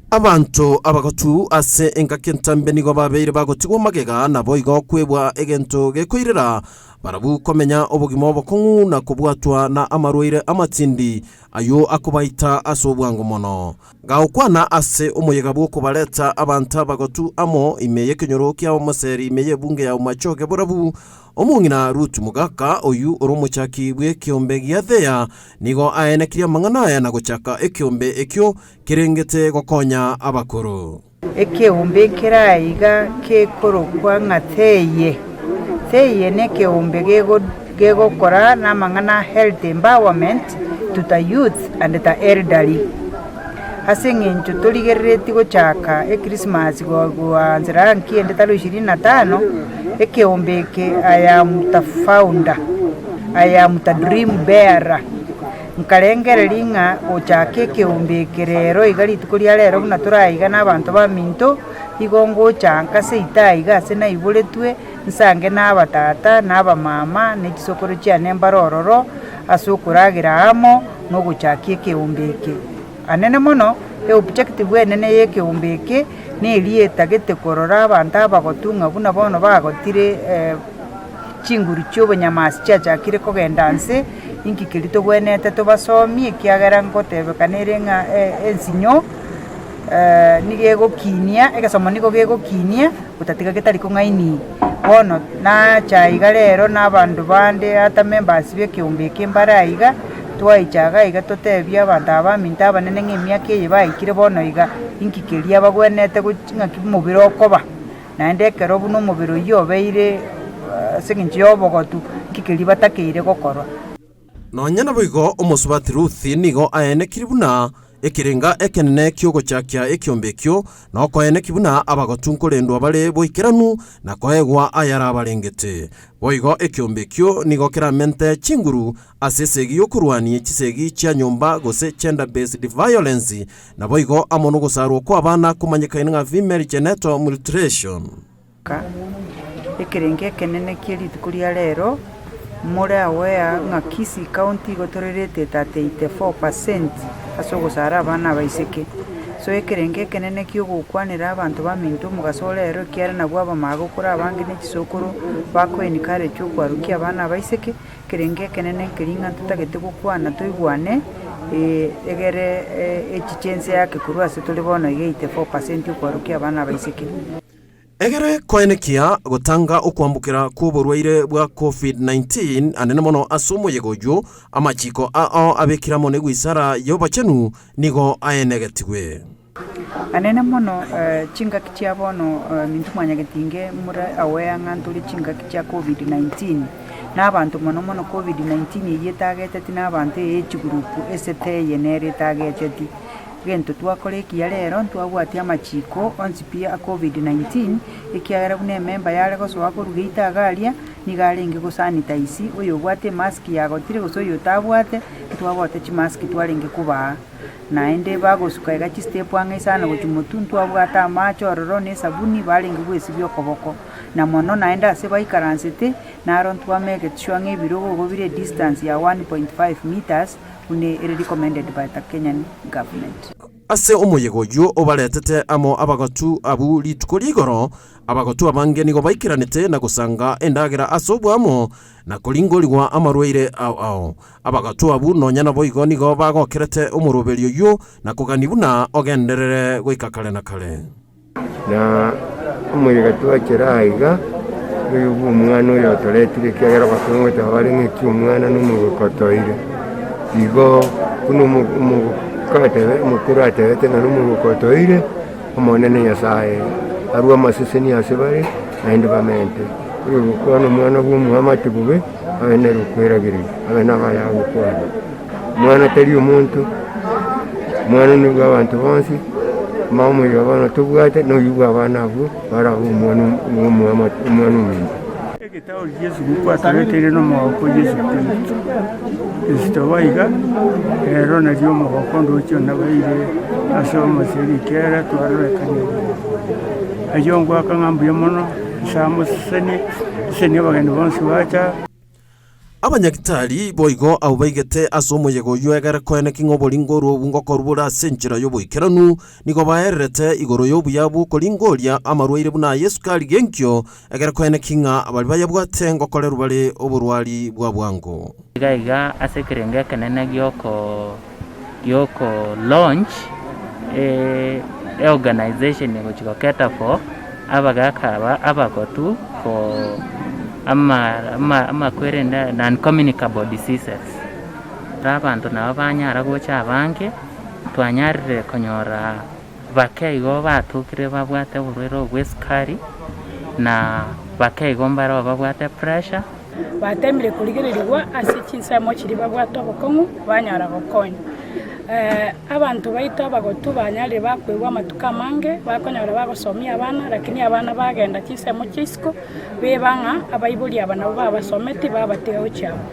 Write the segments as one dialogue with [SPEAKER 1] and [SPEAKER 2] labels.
[SPEAKER 1] Abanto abagotu ase engaki entambe nigo babeire bagotigwa magega, naboigo kwebwa egento gekoirera barabwo komenya obogima obokong'u na kobwatwa na amarwaire amatindi ayio akobaita ase obwango mono. Gagokwana ase omoyega bw'okobareta abanto abagotu amo ime y'ekenyoro kia Omoseri ime y'ebunge ya Bomachoge Borabu, omong'ina Ruth Mogaka, oyio ore omochaki bw'ekeombe gia Thea, nigo aenekirie amang'ana aya na gochaka ekeombe ekio kerengete gokonya abakoro.
[SPEAKER 2] Ekeombe ekere aiga kekorokwa ng'a Theye. Theye nekeombe gegokora namang'ana a health empowerment to the youth and the elderly. Ase eng'encho torigereretie gochaka echristmas goanzera nki ende tarehe ishirini na tano, ekeombe eke I am the founder, I am the dream bearer. Nkarengereria ng'a gochaka ekeombe eke rero iga rituko ria rero buna tore aiga na abanto baminto, igo ngocha nka seito aiga ase naiboretwe, nsange na abatata, na abamama, ne chisokoro chiane mbare ororo, ase okoragera amo, na ogochakia ekeombe eke. Anene mono, eobjective enene ya ekeombe eke, neria etagete korora abanto abagotu ng'a buna bono bagotire chinguru chi'obonyamasi chiachakire kogenda nse, inki keria togwenerete tobasomie ekiagera ngotebekana ere ng'a ensinyo nigo egokinia, egesomo nigo gegokinia gotatiga getari kong'aini. Bono nacha iga rero na abanto bande ata members ba ekeombe eke mbare aiga, twaicha iga iga totebie abanto aba baminto abanene ng'a emiaka eye baikire bono iga, inki keria bagwenerete gochi ng'aki omobere okoba. Naende ekero buna omobere oyio obeire ase engencho y'obogotu, nki keria batakeire gokorwa?
[SPEAKER 1] Nonya naboigo omosubati Ruth nigo aenekirie buna ekerenga ekenene ki'ogochakia ekiombe ekio, na okoenekia buna abagotu nkorendwa bare boikeranu na koegwa ayarabarengete. Boigo ekiombe ekio nigo keramente chinguru ase esegi y'okorwania chisegi chia nyomba gose gender based violence, Naboigo amo nogosarwa kw'abana komanyekaine ng'a female genital mutilation.
[SPEAKER 2] Ekerengo ekenene kie rituko ria rero, more aware ng'a Kisii County igo tore rated at 84 percent ase ogosara abana abaiseke. So ekerengo ekenene kia ogokwanera abanto baminto omogaso ore rero ekiagera nabwo abamagokoro abange ne chisokoro bako encourage okwarokia abana abaiseke, Ekerengo ekenene nkeria ng'a ntotagete gokwana toigwane, egere echiche ense yake korwa ase tore bono iga 84% okwarokia abana abaiseke.
[SPEAKER 1] Egere koenekia gotanga okwambukera kw'oborwaire bwa Covid-19 anene mono ase omoyega oyio, amachiko ao abekire amo negoisara y'obochenu nigo aenegetigwe.
[SPEAKER 2] Anene mono chingaki chia bono minto mwanyagetinge more aware ng'a ntore chingaki chia covid 19, na abanto mono mono covid 19 eyio etageteti na abanto eye age group esete eye nere etageteti. Egento twakora ekiya rero ntwabwatia amachiko onsi pi a covid 19, ekiagera buna ememba yare gosoa korwa geita iga aria, nigo arenge gosanitize, oyobwate emask yagotire gose oyotabwate, ntwabwate chimask twarenge kobaa. Naende bagosuka iga chistepu ang'e isano gochia motwe, ntwabwate amache ororo na esabuni, barenge gwesibia okoboko. Na mono naende ase baikaransete, naro ntwamegete sure ng'a ebirogo igo bire edistance ya 1.5 metres, buna ere recommended by the Kenyan government.
[SPEAKER 1] Ase omoyega oyio obaretete amo abagotu abwo rituko ri'igoro, abagotu abange nigo baikeranete na gosanga endagera ase oboamo na koringorigwa amarwaire ao ao. Abagotu abwo nonya naboigo nigo bagokerete omoroberio oyio na kogania buna ogenderere goika kare na kare.
[SPEAKER 3] Na omoyega twachera aiga, noyo bw'omwana oyo otoretire, ekiagera abakong'u goteba bare ng'a eki omwana na omogoko otoire. Igo buna omo- omogoko atebe omokoro atebete ng'a nomogoko otoire, Omonene Nyasaye arue amaseseni ase bare, naende bamente. Oyogokwana omwana bw'omoamate bobe, abe nere okweragereria, abe nabaya agokwana. Omwana tari omonto, omwana nobwa abanto bonsi, mama omoyega bono tobwate, noyio bwa abana abwo barabe omwana bw'omoamate omwana ominto.
[SPEAKER 4] Egetauri gi'esuguku atoreteire nomogoko o Yesu Kristo. Ase toba iga, rero nario omogoko ndoche onabaire ase omoseri kera twarorekanire. Ayio ngoaka ng'a mbuya mono, Nyasae amosesenie, asesenie abageni bonsi bacha.
[SPEAKER 1] Abanyagitari boigo abwo baigete ase omoyega oyio egere koeneki ng'a oboringori obwo ngokorwa bore ase enchera y'oboikeranu, nigo baererete igoro y'obuya bw'okoringoria amarwaire buna ay'esukari genkio, egere koeneki ng'a baria bayabwate ngokorerwa bare oborwari bwa bwango.
[SPEAKER 5] Iga iga ase ekerengo ekenene gioko gioko launch eorganization egochi go cater for abagaka aba abagotu for ama ama amakwerende non communicable diseases. Abanto nabo banyara gocha abange, twanyarire konyora bake igo batokire babwate oborwaire obo bwa esukari, na bake igo mbare babwate pressure.
[SPEAKER 6] Bateemire korigererigwa ase chinsemo chiria babwate obokong'u, banyora gokonywa. Abanto baito abagotu banyarire bakoigwa amatuko amange, bakonyora bagosomia abana, lakini abana bagenda chinsemo chia isiko, beba ng'a abaibori aba nabwo babasometi babatiga gochia abwo.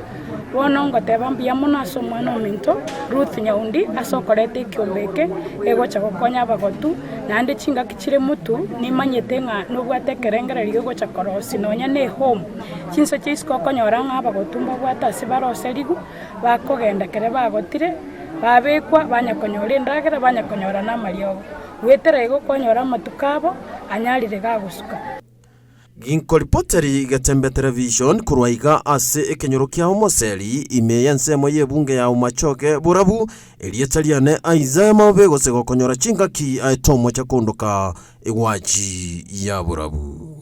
[SPEAKER 6] Bono ngoteba mbuya mono ase omwana ominto Ruth Nyaundi ase okoreta ekiombe eke egocha gokonya abagotu, naende chingaki chire motu nimanyete ng'a nobwate ekerengererio gegocha korosia nonya ne ehome. Chinsa chia isiko okonyora ng'a abagotu mbabwate ase baroserigwe, bakogenda ekero bagotire, babekwa banya konyora endagera, banya konyora na amariogo. Goetera igo kwanyora amatuko abo anyarire gagosuka.
[SPEAKER 1] Ginkoripoteri Getembe Television korwa iga ase ekenyoro kia Omoseri, ime y'ensemo y'ebunge ya Umachoge Borabu, erieta riane Isaiah Maobe gose gokonyora chingaki aye tomocha kondoka egwachi ya Borabu.